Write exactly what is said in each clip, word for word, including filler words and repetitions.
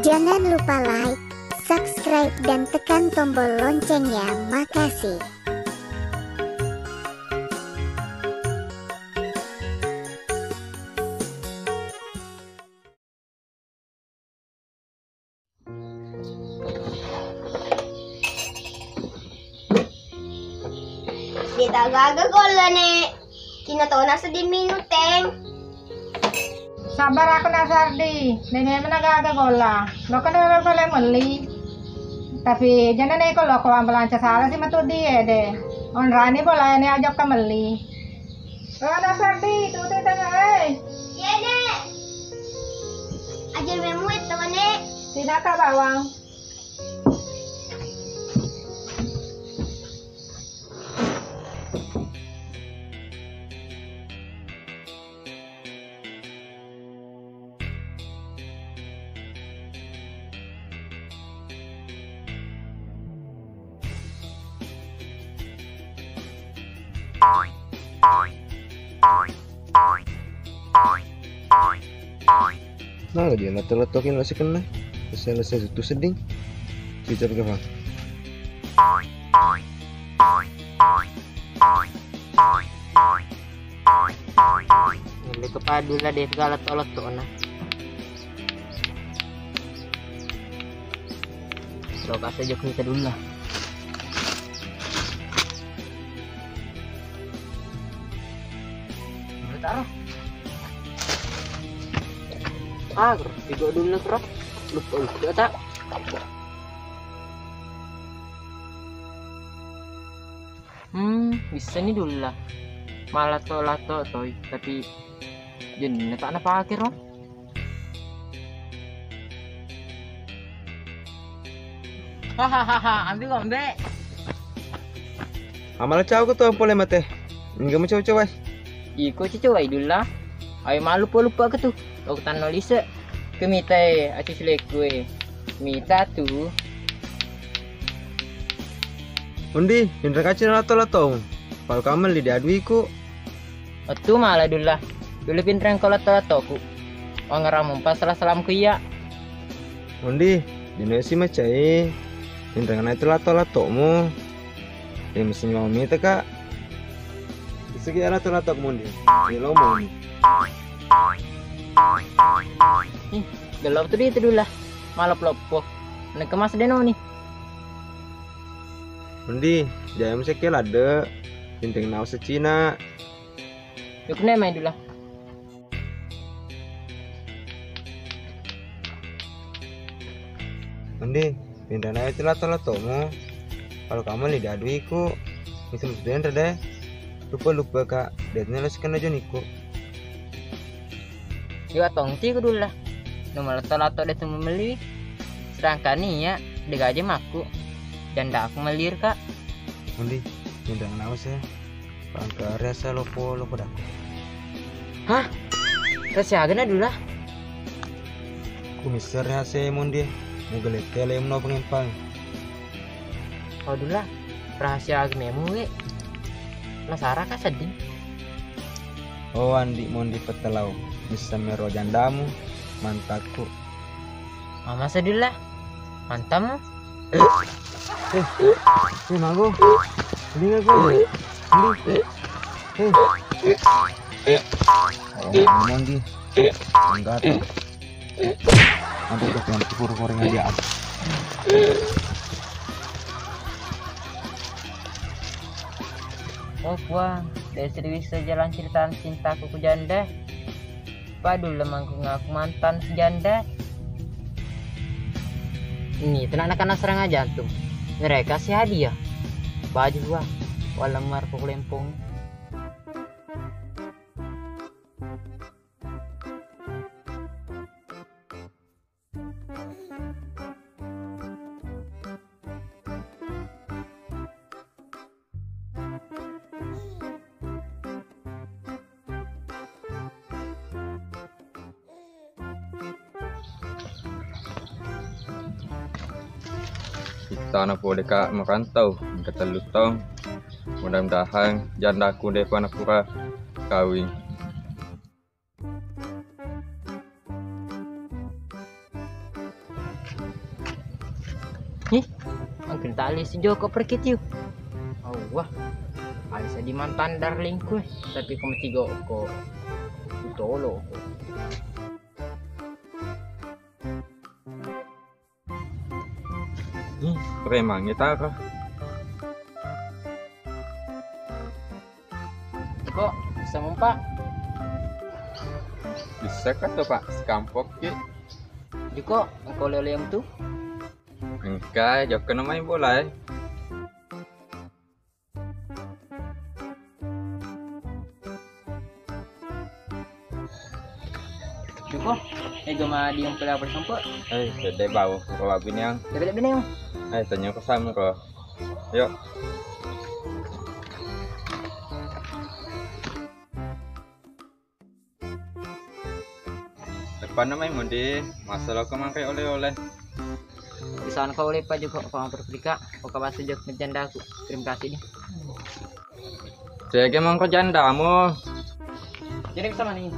Jangan lupa like, subscribe, dan tekan tombol loncengnya. Makasih. Dé' gaga golla, Né'. Kina tona sedding minung, Teng. Sabar aku, Nak Sardi. Dé' memang gaga golla. Lo kan udah boleh melli. Tapi jangan neko lo ko ambulansa salah sih metu dia deh. Onrani bola ini ajak ke melli. Oh, Nak Sardi, tuti tengah, eh. Iya, Né'. Aja memu itu, Né'. Tidak, Kak Bawang. Mala je letto-lettoki na sikenna. Selesai tu sedding. Cicap ke, Pak? Ngelle kepadu lah deh segala letto-lettona. Lo kasa jok kita dulu lah. Dulu taruh. Ah, tiga dulu lah, Bro. Lupa, lupa tak? Hmm, bisa nih dulu lah. Malah to, lah to, toy, tapi jenna tak napake ro. Hahaha, ambil ngombe. Amala cau ko to pole mate. Enggak mau cau-cau ai. Iko cau-cau ai dulu lah. Ai malupa-lupa ke tu. Lo tanno lise. Kemita e, acu silekku e. Mita tu. Undi, pinreng kaci na lato-latomu. Pal kamel di aduiku. Wettu mala dulla. Dulu pinreng ko lato-latoku. Wangaramu pas salah-salamku iya. Undi, dino si macai. Pinreng na itu lato-latomu. Iya, mesti mau mita, Kak. Isseki lato-latomu, Undi. Iya, lo mau. Ih, gelap tu dia tu dulla. Malop-loppo. Nengka mas deno ni. Undi, jaya mesti ke ladde. Pinting nawa secina. Yuk ne main dulla. Undi, pinreng na itu lato-latomu. Kalau kamu li diaduiku, mesti mesti denre deh. Lupa-lupa, Kak, dia lo sekenna joniku. Iwa tongki ku dulla. Nomor lato-lato dia tu membeli. Sedangkan iya, dia gaji makku. Janda aku melir, Kak. Undi, pinreng nawa sih. Pangka rasa lopo, lopo dako. Hah? Rasa aga na dulla? Ku mister rasa mon dia. Mau gelek tele meno pengempang. Oh dulla, rahasia aga memu we. Nasara ka sedding. Oh, Andi mon di petelau. Mister mero jandamu, mantakku. Mama sedulla, mantamu. Eh, eh, eh, mago. Mending aku. Mending. Eh. Oh, Mondi. Enggak tuh. Aduh, udah yang syukur goreng aja. Oh, Puang, dari serius jalan cerita cintaku ku janda. Padul lemangku ngaku mantan si janda. Ini tenang anak-anak serangan jantung. Mereka si hadiah. Baju gua. Walamar pokok lempong. Ittana pole ka merantau, engka tellu taung. Mudah-mudahan jandaku depa napura kawing. Ih, angkin tali si Joko pergi tiu. Awah, alisa di mantan darlingku, eh. Tapi kamu tiga ko, utolo ko. Hmm, premangnge taro. Joko, bisa mumpa? Bisa kan tuh, Pak? Sekampok ki. Joko, engkau leo-leo tu? Engka, jokka no main bola, eh. Joko, eh, gama di yang pernah bersempet? Eh, sedih bau, kalau bini yang. Lebih-lebih nih. Eh, tanya ke Sam ke. Yuk. Depanna mai mudi, masaloko mangkai oleh-oleh. Di sana kau lepa juga kau perpelika, kau kawasu jok menjandaku. Terima kasih nih. Tege mangko jandamu. Jadi sama nih.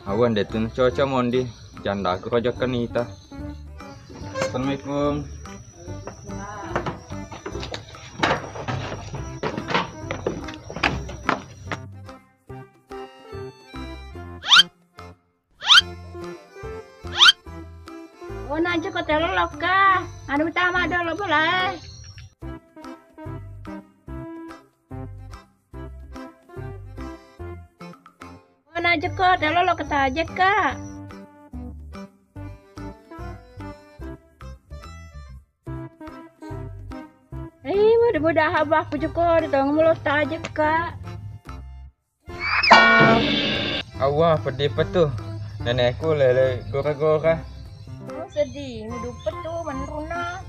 Awan deh tun coco mondi, jandaku kau jok kenita. Assalamualaikum. Oh, najjeko telo lokka. Anu tama dolo bolae. Oh, najjeko telo lokka tajekka. Eh, mudah-mudahan abahku jeko di tong mulo tajekka. Awwa, peddi pettu. Nenekku lele gora-gora. Oh, sedih, mudu pettu menruna.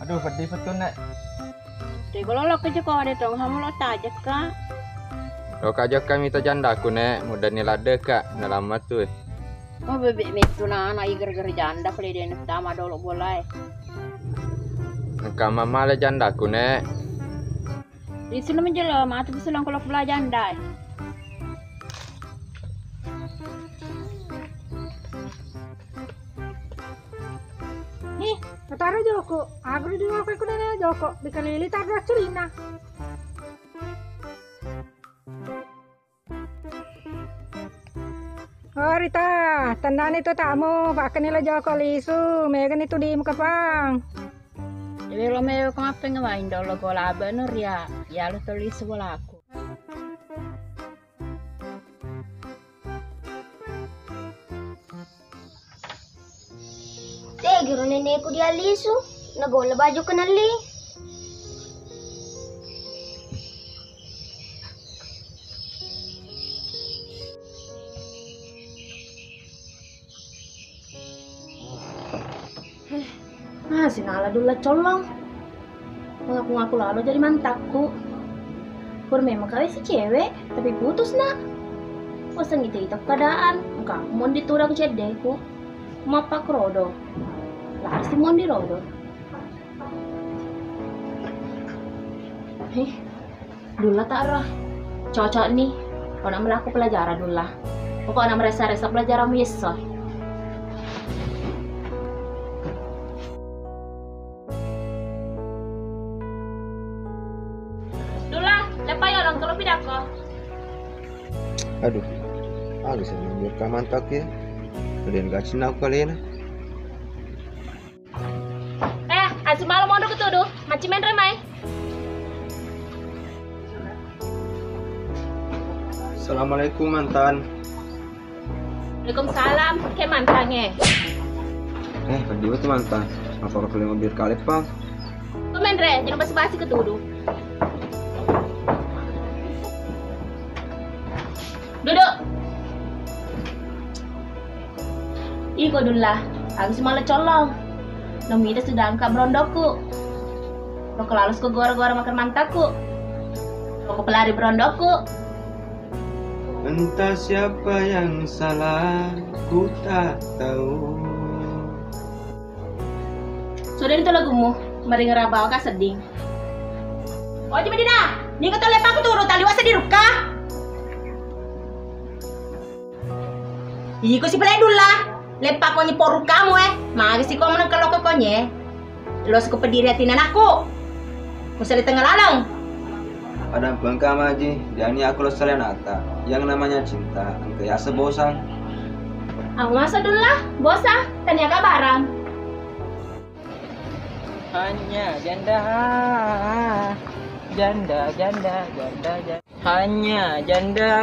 Aduh, peddi pettu, Nek. Tegololo ke jeko de tong hamulo tajekka. Loka jokka mita jandaku, Nek, mudani laddeka, nalamma tu. Oh, bebek mettu nana i gara-gara janda pale de tama dolo bolae. Engka mamale jandaku, Nek. Lisu na menjelo matu bisu langko lok bela janda. Nih, taro joko. Agri di wakil kuna joko. Bikalili taro cerina. Oh, Rita, tennani tu tamu, pakkani lo joko lisu, megani tu di muka pang. Jadi lo meo kemappeng main dolo gola bener ya, ya lo tu lisu bolaku. Tegiro nenekku dialisu, nagolla baju kenalli. Ah, sinala dulla collong. Mengaku-ngaku lalo jadi mantakku. Pur memang kawesi cewek, tapi putus nak. Bosan itu itu keadaan. Engka mondi turang ceddeku. Mappak rodo. Lari si mondi rodo. Heh. Dulla tak roh. Cocok nih. Kau nak melaku pelajaran Dulla. Pokoknya meresa-resa pelajaran miso. Dulla, lepa ya orang kalau pidako. Aduh, aku senang biar kaman tak ya. Kalian gak senang kalian. Eh, asu malam mondok ketudu, maci menre mai. Assalamualaikum mantan. Waalaikumsalam, ke mantange. Eh, kadiwa tu mantan. Apa kau kalian mobil kalip pang? Tuh menre, jangan basa-basi ketudu. Duduk. Iko Dulla, aku si mala collong. Nomita sudah angka berondokku. Loko lalos ko gora-gora makan mantaku. Loko pelari berondokku. Entah siapa yang salah, ku tak tahu. Sudah itu lagumu, meringerabau ka sedding. Oji Medina, niko tole paku turu tali wasa di rukka. Iko si pale Dulla, leppa konye poru kamu eh. Magi si ko meneng keloko konye. Lo siko pediri atinna anakku. Musali tengah laleng. Ada pengka maji, jani aku lo sale nata. Yang namanya cinta, engka yase bosan. Aku masa Dulla, bosan, tania kabarang. Hanya janda, janda, janda, janda, janda. Hanya janda,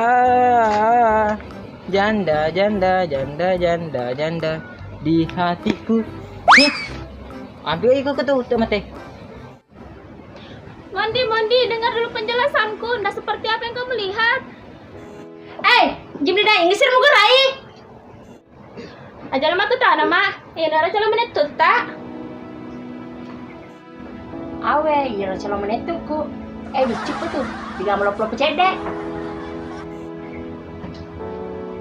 janda, janda, janda, janda, janda di hatiku. Ih, ambil iko ke tuh, tuh mate. Mondi, Mondi, dengar dulu penjelasanku. Ndak seperti apa yang kamu lihat. Eh, Jimli Daeng, ngisir mugerai. Aja lo matu tana, Ma. Eh, nara calo menetutta. Awe, iyaro calo menettukku. Eh, bicikku tuh. Tiga melop-lop cedde.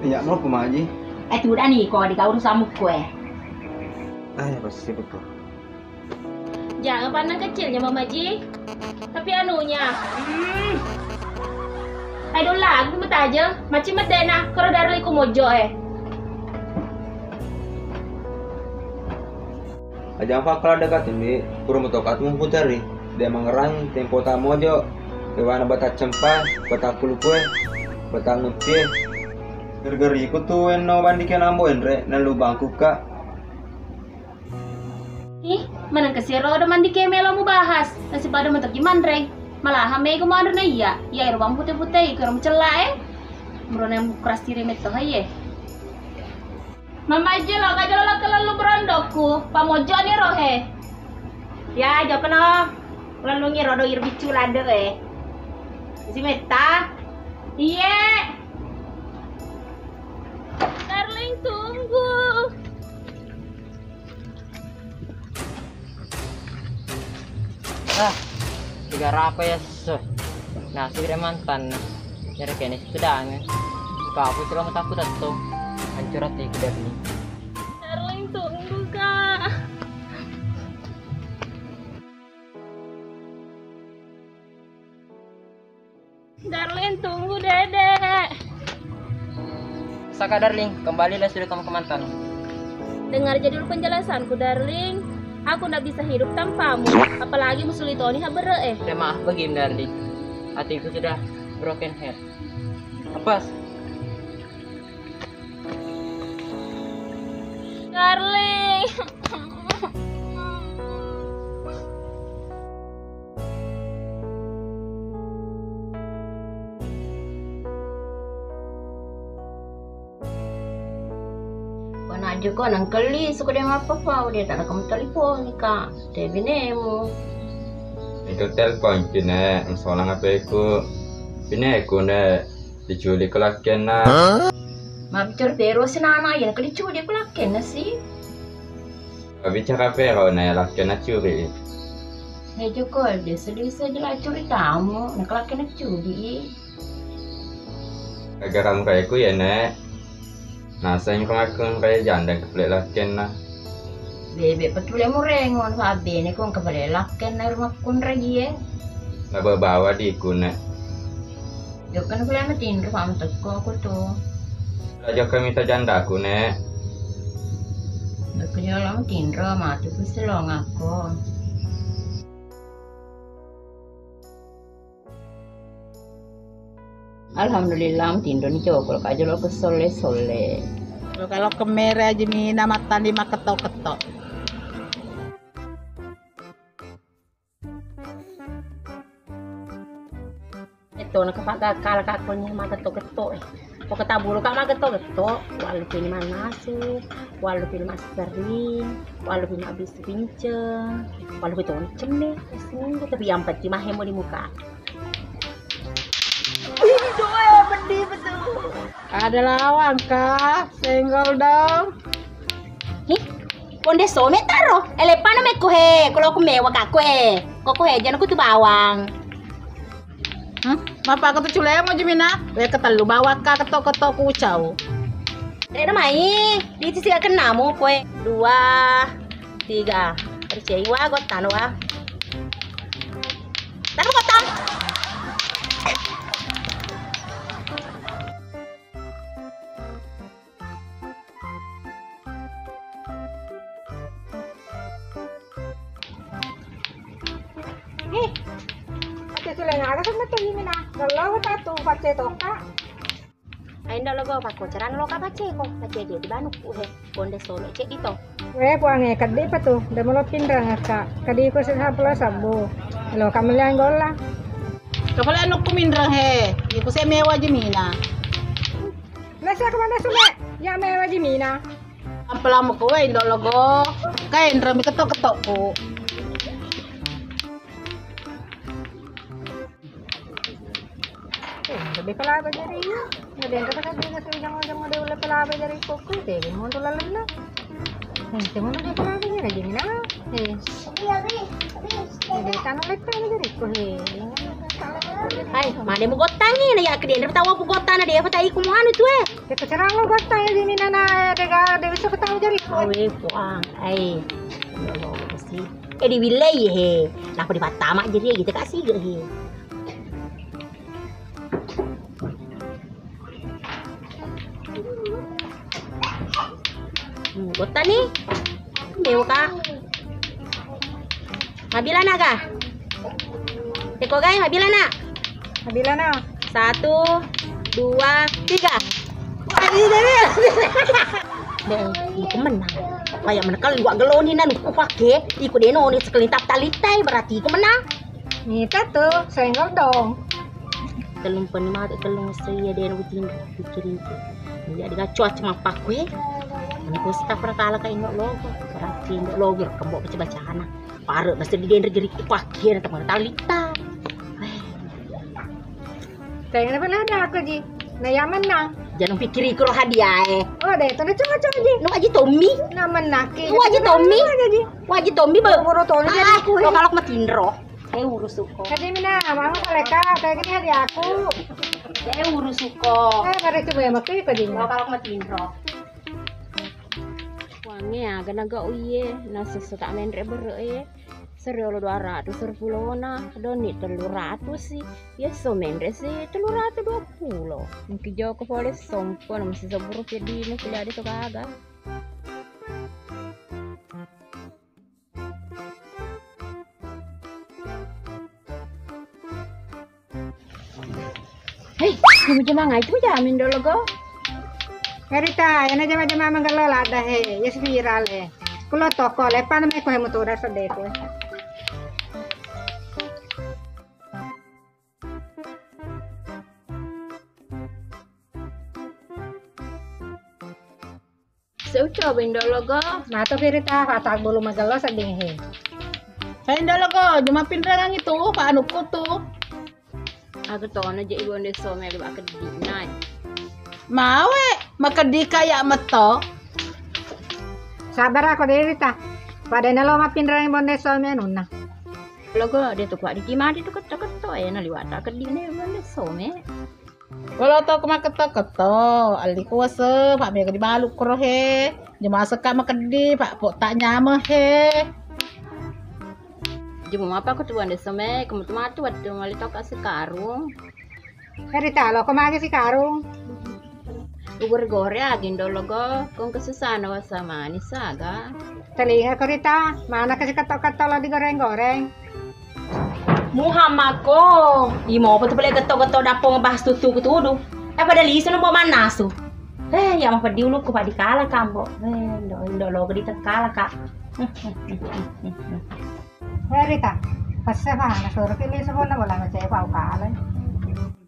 Iya, melop maji. Eh, tuh udah nih, kok di kau urusanmu kue. Ah, ya pasti betul. Jangan pandang kecilnya, Mama Ji. Tapi anunya, hmm. Ayo dong lagu metaja, maci medena, kero dari liku mojo eh. Aja apa kalau ada katuni, pura motokat memputari. Dia mengerang tempo tak mojo. Dewana bata cempa, bata kulukue, bata ngutie. Gara-gara iku tuh enno bandike nambo enre, nelu bangku kak. Ih, manengka siro do mandi ke melo mubahas. Nasi pada mentok manre. Malahan mega manre na iya. Iya ero bang pute-pute iko ero mecella eh. Merona yang keras tiri metto haye. Mama aja lo kaja lo kelelu berondokku. Pamojoni rohe. Ya, jokno. Lelungi rodo ir bicu lade eh. Si metta. Iye. Darling, tunggu. Ah, tiga rapa ya, se. Nah, sudah mantan. Nyari kene sedang. Kau aku cuma takut atau hancur hati aku dari ini. Darling, tunggu, Kak. Darling, tunggu, Dede. Saka, Darling, kembalilah sudah kamu ke mantan. Dengar aja dulu penjelasanku, Darling. Aku ndak bisa hidup tanpamu, apalagi musuli toni habere eh. Ya maaf begini, Darling. Hatiku sudah broken heart. Lepas. Darling. Wana aja ko nangkelli suku de mappapa, udah tak kamu telepon ka te binemu. Itu telepon cine, solang H P ku. Bineku ne. Diculik ko lakkenna. Mabbicara pero senana, iya naka diculik ko lakkenna si. Mabbicara pero na lakkenna curi. He joko, desa-desa jela curi tamu, naka lakkenna curi. Gara-gara muka iku ya, Nek. Naseng ko makkunrai janda kepelek lakkenna. Bebe petule murengo, na pabbene ko engka pale lakkenna rumakkunrai e. Nabawa di ku, Nek. Jokka na pale matinro, pamtekko aku tu. La jokka mita jandaku, Nek. Jokka jolo matinro, matu ku selongakko. Alhamdulillah, matinroni jokka, ka jolo ku solle-solle. Kalau kemere aja mina mattandi maketok-ketok. Itu nak kepala kakaknya maketok-ketok. Pokok tabulu ka maketok-ketok, walu pini manasu, walu pini massering, walu pini mabbisu pinceng, walu pini toni cemme, seminggu, tapi yang penting mahe mau di muka. Ih, doe, pedih betul. Ada lawang kah? Senggol dong. Ih, konde some taro. Ele pano meko he, kalau aku mewah kako he. Koko he, jangan aku tu bawang. Hmm? Mapa aku tu culemo jemina. We ketellu bawang ka ketok-ketok kucau. Rena mai, di sisi kennamu koe. Dua, tiga. Percaya wa, got tanu wa. Tanu got tanu. Asenna tu Mina, gelo tatu pacce toka. Ai ndo logo pakko carana loka pacce ko, pacce di banu ku he, konde solo ceddi to. We puange, keddi pa tu, de melo pinrang akka. Keddi ku sesa pulo sabbu. Lo kameliang golla. Kapale anu ku minrang he, iku se mewa je Mina. Lesa kemana sume? Ya mewa je Mina. Ampelamu kowe indo logo. Kae nremi ketok-ketokku. Eh, lebih pelaba jari iya. Ada yang kata kan dia ngasih jangan-jangan dia ulah pelaba jari kokku. Tega mau tuh lalenna. Eh, cuma lebih pelaba jari aja mina. Eh. Jadi tanah lepa aja jari kok he. Hai, mana mau gotang ini ya, kedendam tahu aku gotang ada apa tadi ku mau anu tuh eh. Kita cerang lo gotang ini mina na, eh, dega, dega bisa ketemu jari. Awe puang, ai. Ya Allah, pasti. Eh, diwillei he. Napa dipattama jari gitu kasih gak he. Hmm, gotang ni. Dewa kak. Mabila naga? Teko gai, mabila na? Mabila na? Satu, dua, tiga. Ayo, Dewi. Deh, iko menang. Kayak menang kali gua geloni nanu ku pake. Iko deno ni sekali tap talitai berarti iko menang. Nita tuh, senggol dong. Tellung penni matu, tellung esso iya deno ku tinro, pikiring ku. Iya, dega cuaca mappakku, eh. Ini ku sita pura kala ka indo logo. Berarti indo logo, kembo baca-bacana. Pare, mesti di dendri geri ku pakai, na teman talita. Tengah apa ada aku ji? Na yaman na. Jangan pikiri kalau hadiah, eh. Oh, deh, itu na cocok ji. Nu aji Tommy. Na menaki. Nu aji Tommy. Aja ji. Waji Tommy, be. Boro Tommy jadi aku, eh. Kalau aku matinro. Eh, urus suko. Jadi mina, mama kaleka, kayak gini hadiah aku. Eh, urus suko. Eh, pada coba ya, makai pada ini. Kalau aku matinro. Wange aga naga uye, nasusu tak menre bere e. Seriolo dua ratus serpulona, doni tellu ratus si. Yeso menre si tellu ratus dua pulo. Mungkin jauh ke pole sompo, masih seburu ke dino, kuliah di togaga. Hei, jama-jama ngai tu jamin dolo go. Erita, ena jama-jama manggala lada he, yes viral he. Kulo toko, lepan me ko he motora sedeko. Seucoba indologo. Mato pirita, fata bulu magelo sedding he. Hei indologo, juma pinrangang itu, Pak Anuku tu. Aga tona je ibu onde some liwa keddi nai. Mawe, makeddi kaya meto. Sabar ako dirita. Pada nalo mapinrangang bonde some anunna. Logo, de tu kuat diki mati tu keto-keto, eh, naliwata keddi ne bonde some. Walo to ko maketo-keto, elli kuwase, pa mega dibalu koro he. Jema seka makeddi, pa po ta nyame he. Jemu apa ko tuan desa me, kamu tu matu watu mali to ka sekarung. Kari talo ko magi sekarung. Ugore-gore agi ndologo, kong kesusana wasa manis aga. Telinga ko rita, mana kasi keto-keto lo digoreng-goreng. Muhammad ko, imo apa tu pale getto-getto dappo ngebahas tutu kutudu. Eh, pada lisu nembo mannasu. Eh, ya mah peddi ulukku, Pak, dikala kambo. Eh, ndo, ndo logo ditekala, Kak. Eh, Rita, pesse fa, nasuro ki lisu pun bola ngecek pau kala.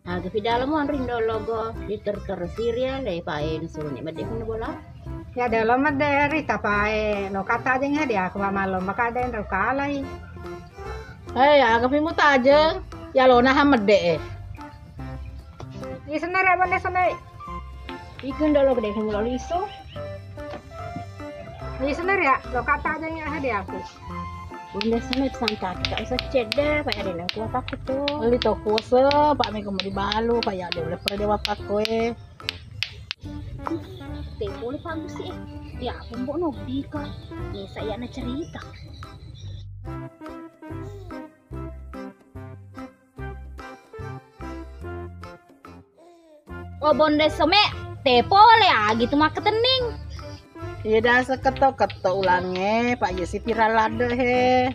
Aga pi dalam monri ndologo, diter-ter sirian, dai pae nasuro ni medde pun bola. Ya dalam medde Rita pae, lo kata aja nggak dia, aku malam maka ada yang kalai. Eh, aga pi mutajeng, ya lo nahan medde eh. Iya senare bande senai. Iku ndolo gede kan lo lisu. Iya senare ya, lo kata aja nggak ada aku. Bunda sami pesan kaki, tak usah cedde, Pak, ada nang kuat aku tuh. Beli toko se, Pak, mega mau dibalu, Pak, ya, dia boleh pergi dewa Pak, kowe. Teh, boleh bagus sih. Ya, pembok nobi, Kak. Nih, saya nak cerita. O bonde some, te pole agi tu makketenning. Iya dasa keto-keto ulange, Pak, iya si pira ladde he.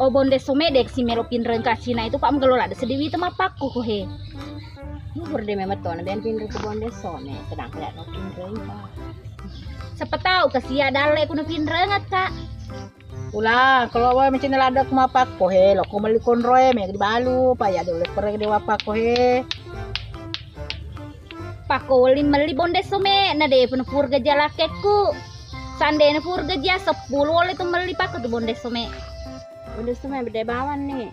Oh, Bonde Some, dek si melo pinreng ka Cina itu, Pak, mgelo ladde seddi wita mappakko ko he. Mubur de memang tona ben pinreng ke Bonde Some, sedangkan ada pinreng ka. Siapa tahu ke sia dalle kuno pinreng ka. Ula, kalau wae mencina ladde ku mappakko he, lo ko melli konroe, me dibalu, pa ya dole pereng de wappakko he. Pakko woli melli Bonde Some, na de pun furga jalakekku. Sandena furga ja seppulo wole tu melli pakko tu Bonde Some. Bonde Some bede bawang ni.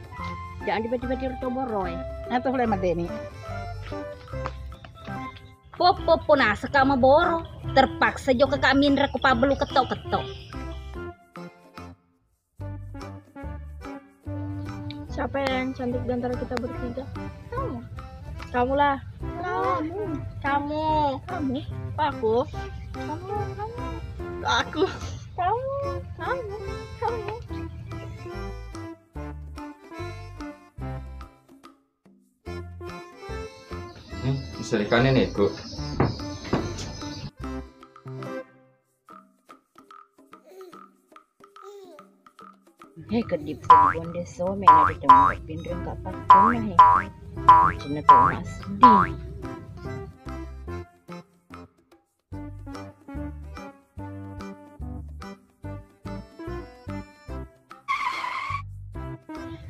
Jangan tiba-tiba tiru to boroe. Nah, tuh le madeni. Poppo po nasaka maboro. Terpaksa joka ka minra ku pabelu ketok-ketok. Siapa yang cantik di antara kita bertiga? Kamu. Kamulah. Kamu. Kamu. Kamu. Aku. Kamu. Kamu. Kamu. Kamu. Hmm, bisa ikan ini, Bu. He, kedip-kedip Bonde Some, na di tempat pinreng ka pakkenna he. Cina to seddi.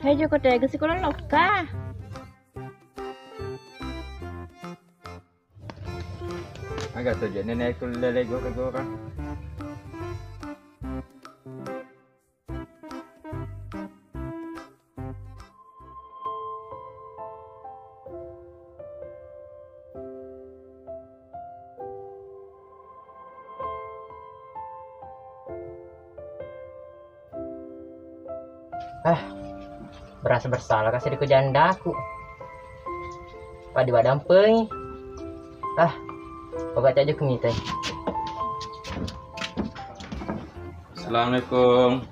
He, joko tega sikola lokka. Aga to je nenekku lele gora-gora. Ah, berasa bersalah kasi deko jandaku. Padi wadampengi. Ah, pokoknya aja kumitai. Assalamualaikum.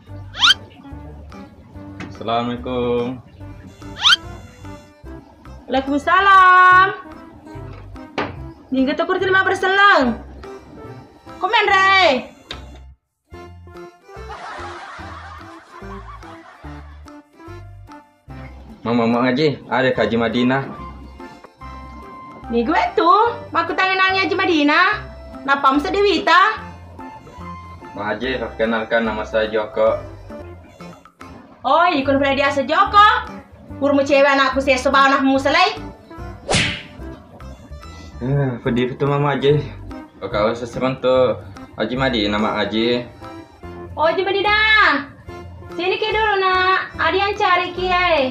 Assalamualaikum. Waalaikumsalam. Niga to kursi lima belas selang. Komen re. Mama, Mama Haji, ada ka Haji Madinah? Niga tu, makkutangi nangi Haji Madinah. Nappa mesti Dewita? Ma Haji, perkenalkan, nama saya Joko. Oi, ikon pura diaseng Joko. Purmu cewek anakku sesso bawa nah musalai. Eh, pedih betul Mama Haji. Oka seseron tu Haji Madinah, Mak Haji. Oh, Haji Madinah. Sini ki dulu, Nak. Ada yang cari ki, eh.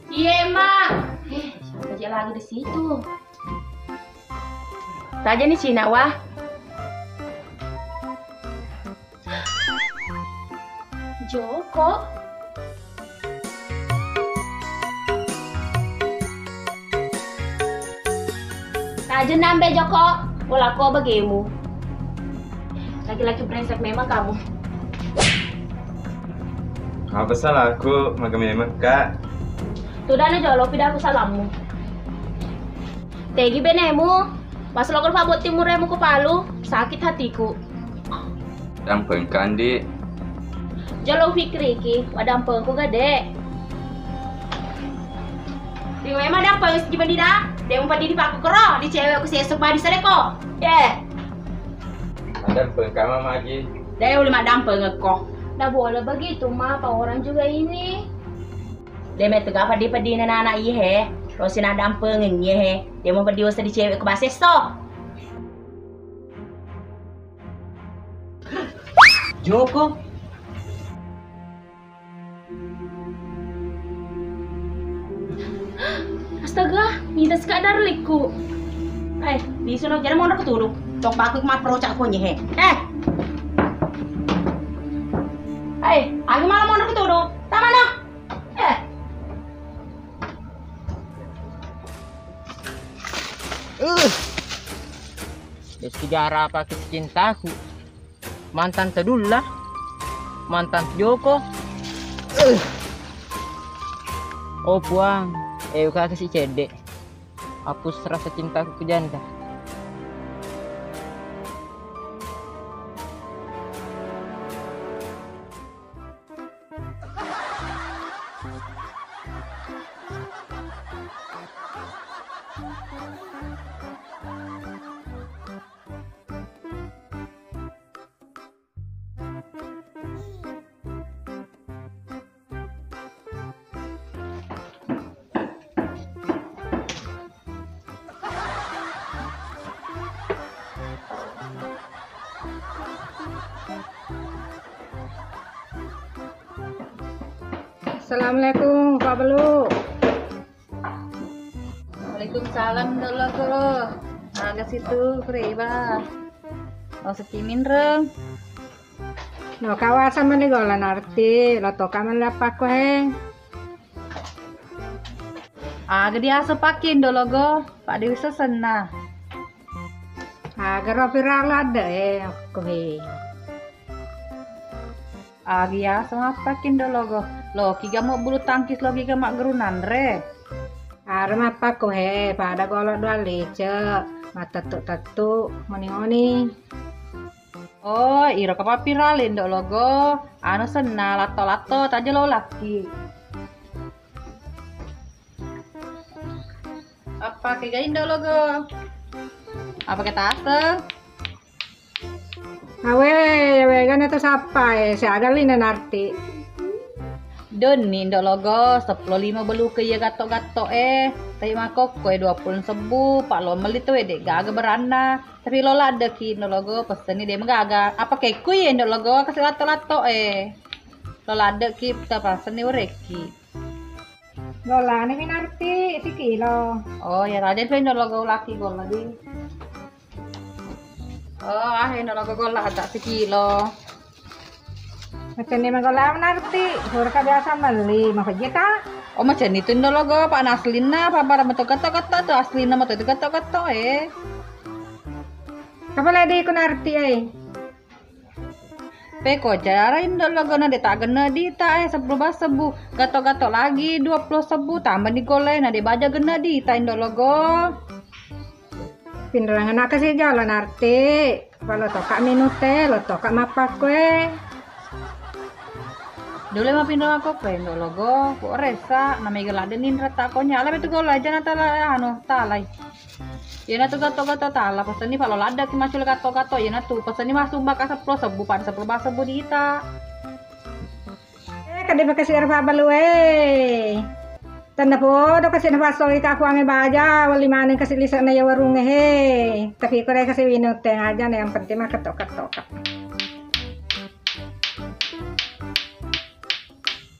Iya, Mak. Eh, siapa aja lagi di situ? Taja ni Cina, wah. Joko. Tajenna ambe Joko, bolako bagemu. Laki-laki brengsek memang kamu. Apa salahku? Maga memang, Kak. Tudana jolo pidaku salammu. Tegi benemu, pas loko fa botting muremu ku palu, sakit hatiku. Dampeng kandi. Jolo fikiriki, wadampengku gede. Di memang dampeng siji bendina, demu padi di pakku kero, di cewekku sesso badi saleko. Ye. Madampeng kama maji. Dai uli madampeng ko. Ndak boleh begitu, Ma, apa orang juga ini. De mettu ga peddi-peddina nana iye he, rosi naddampengeng iye he, de mo peddi wasa di cewek ke basesso. Joko. Astaga, minta sekadar likku. Eh, disuruh jadi mau ke tudung. Tok baku kemar perocak konye he. Eh. Eh, aku malah mau ke tudung. Tamano. Eh. Uh. Terus tiga apa cintaku? Mantan Tedulla, mantan Joko. Uh. Oh Puang, eh kaki si cedde. Hapus rasa cintaku ke janda. Assalamualaikum, Pak Belu. Waalaikumsalam, Ndologo. Aga situ, Kureba. Lo sekiminreng. Lo kawasa mani golla Narti, lo toka mani lapakko he. Aga diaso pakki Ndologo, Pak Dewi sesenna. Aga ro pirala de e, ko he. Agi aso mappakki Ndologo. Loki ga mo bulu tangkis, loki ga maggeru nanre. Are mappakko he, pada golo dua lece, matettu-tettu, moni-moni. Oh, iro kapapirale Ndologo. Anu senna latto-latto taja lo lakki. Apa ke gai Ndologo? Apa ke tase? Awe, awe, gana to sappa e, siaga lina Narti. Donni Ndologo, seppulo lima beluke iya gatto-gatto e, tapi makokko e dua puluh sebbu, pak lo melli to e de gaga beranna. Tapi lo laddeki Ndologo, peseni de magaga. Apa ke kui e Ndologo, kasi latto-latto e. Lo laddeki, ta paseni ureki. Gollani mi Narti, sikilo. Oh, ya raja pe Ndologo laki golla di. Oh, ah, Ndologo golla ada sikilo. Macam ni magolla Narti, hurka biasa melli, mau kerja ta? Oh, macam ni tu Ndologo, pak naslinna, apa pada betul ketok-ketok tu, aslinna betul ketok-ketok e. Apa lagi ku Narti e? Peko cara Ndologo na de tagenne dita e, seppulo sebbu, gatto-gatto lagi dua puluh sebbu, tambah ni golla e na de baja genne dita Ndologo. Pinrang anakka si jolo Narti, palo toka minute, lo toka mappakko e. Dole mapinrang ako pe Ndologo, ko resa, na mega ladde ninra tako nyala betu golla aja na tala anu talai. Iyana tu gatto-gatto tala, pesenni palo ladde ki macul gatto-gatto, iyana tu pesenni masumba ka seppulo sebbu, pada seppulo sebbu dita. Eh, kade makasi arfa balu e. Tanda podo kasi napassoi ka puange baja, wali maneng kasi lisa na ya warunge he. Tapi ko dai kasi winuteng aja na yang penting mah ketok-ketok ka.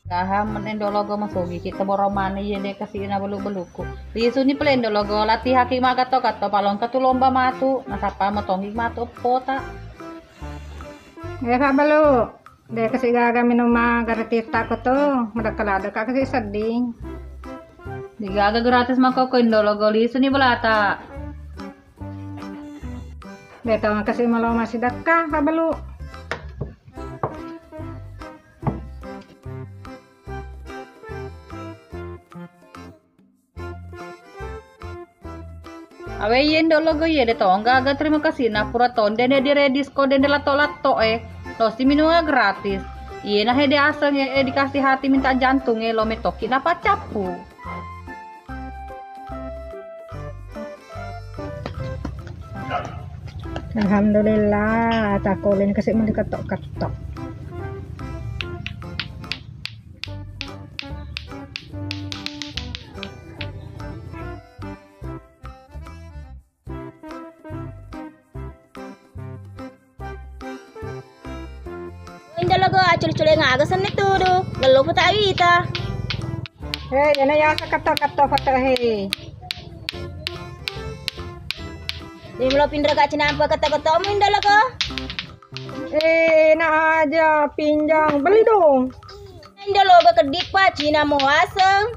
Gaha menne Ndologo masogi kita boromane ye de kasi na belu-beluku. Lisuni pale Ndologo, latihan ki magatto-gatto, palong ka tu lomba matu, nasappa motongi matu eppota. Eh, Pak Belu, de kasi gaga minum ma garati ta ko to, madakka ladde ka kasi sedding. Digaga gratis makoko Ndologo, lisuni belata. De tau kasi malo masidakka, Pak Belu. Awe iye Ndologo iye de tonggaga terima kasih na pura tonde ne dire disko dende latto-latto e. Losi minua gratis. Iye na hede aseng e, e dikasih hati minta jantung e lo metoki na pacappu. Alhamdulillah, takoleni kasi mending ketok-ketok. Ndologo acul-culeng aga senni tudu, gello puta wita. He, iyana yasa ketok-ketok foto he. Di melo pinro ka cinampe ketok-ketok mu Ndologo. Eh, enak aja, pinjang, beli dong. Ndologo keddi pa cina mo aseng.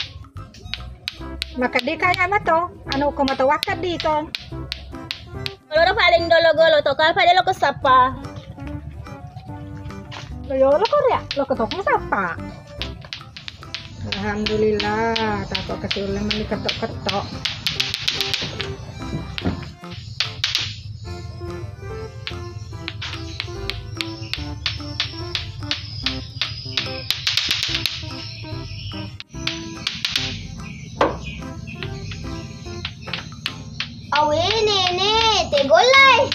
Makeddi kaya mato, anu ko mato wakkeddi ko. Loro paling Ndologo lo to, kal pada lo kesapa. Lo yo lo korea, lo ketoknya sapa? Alhamdulillah, tako kecil meni ketok-ketok. Awe, Nene, te gollai.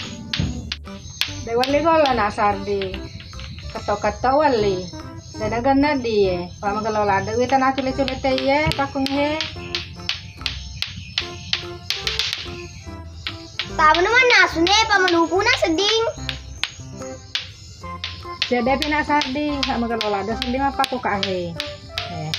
De' walli golla na Sardi. Ketto-ketto walli. De' nagenna die. Pa' magello ladde' wita na cule-cule te iye, pakung he. Tama na mannasu ne, pa' malupuna sedding. Cedde' pi na Sardi, pa' magello ladde' sedding mappakku ka he. Eh.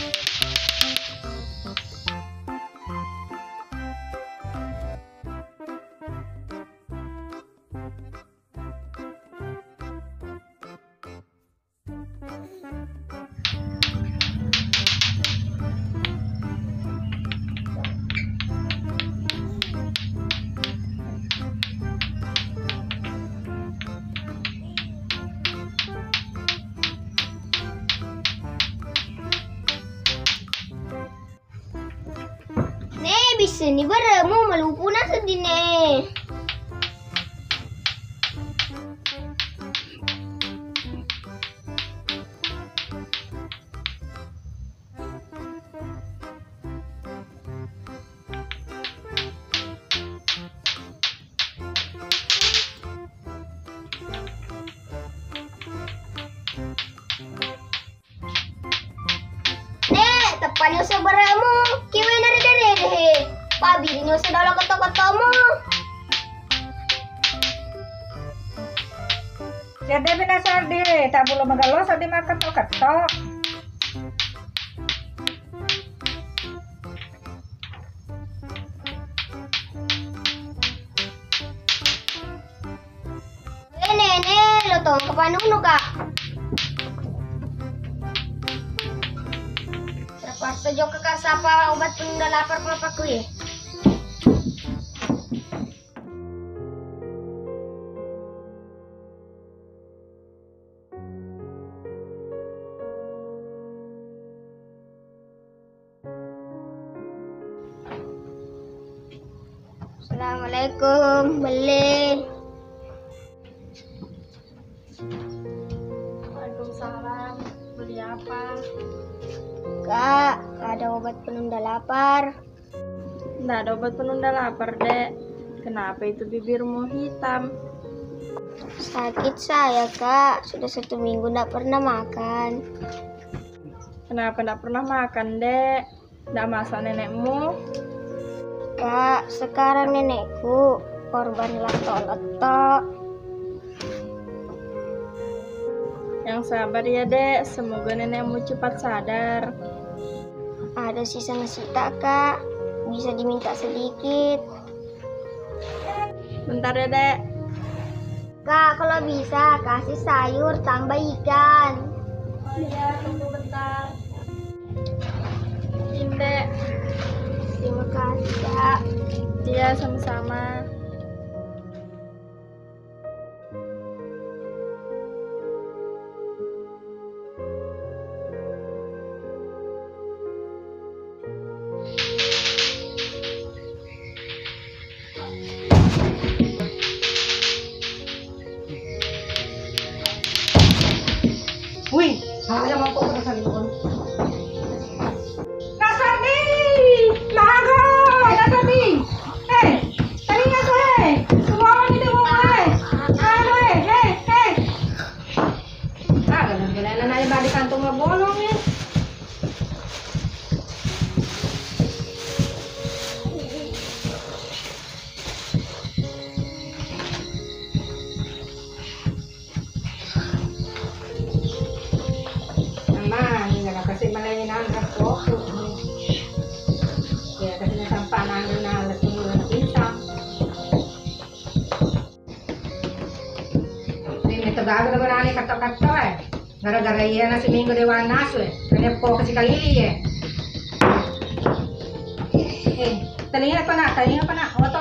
Ne, bisseni baremu, malupuna sedding ne. Ne, teppani oso baremu, kiwe na rede-rede he. Pabiri ni oso daolo ketto-kettomu. Cedde' pi na Sardi, ta' bulo magello sedding makketto-ketto. Eh, Nene, lo tongko panunu ka. Terpaksa jokka ka sapa obat penunda lapar ko bapakku ye. Assalamualaikum, beli. Waalaikumsalam, beli apa? Kak, ada obat penunda lapar. Nggak ada obat penunda lapar, Dek. Kenapa itu bibirmu hitam? Sakit saya, Kak. Sudah satu minggu nggak pernah makan. Kenapa nggak pernah makan, Dek? Nggak masak nenekmu? Kak, sekarang nenekku korban letto-letto. Yang sabar ya, Dek. Semoga nenekmu cepat sadar. Ada sisa nasi tak, Kak? Bisa diminta sedikit? Bentar ya, Dek. Kak, kalau bisa kasih sayur tambah ikan. Oh iya, tunggu bentar. Ini, Dek. Terima kasih, Kak. Iya, sama-sama. Wih, ada mangkok pada sana. Nasardi! Mago! Nasardi! Eh, teringat tuh, eh! Semua orang itu mau, eh! Ayo, eh! Eh! Eh! Ah, kadang-kadang anak-anak yang di kantong nggak bolong, ya. Mama, ini nggak kasih melainkan aku. Ya, kasihnya sampah nanggung nang lesu nang pisang. Ini tegaga udah berani kato-kato, eh. Gara-gara iya nasi minggu dewan nasu, eh. Kena po kasih kali, eh. Eh, telinga apa nak? Telinga apa nak? Oto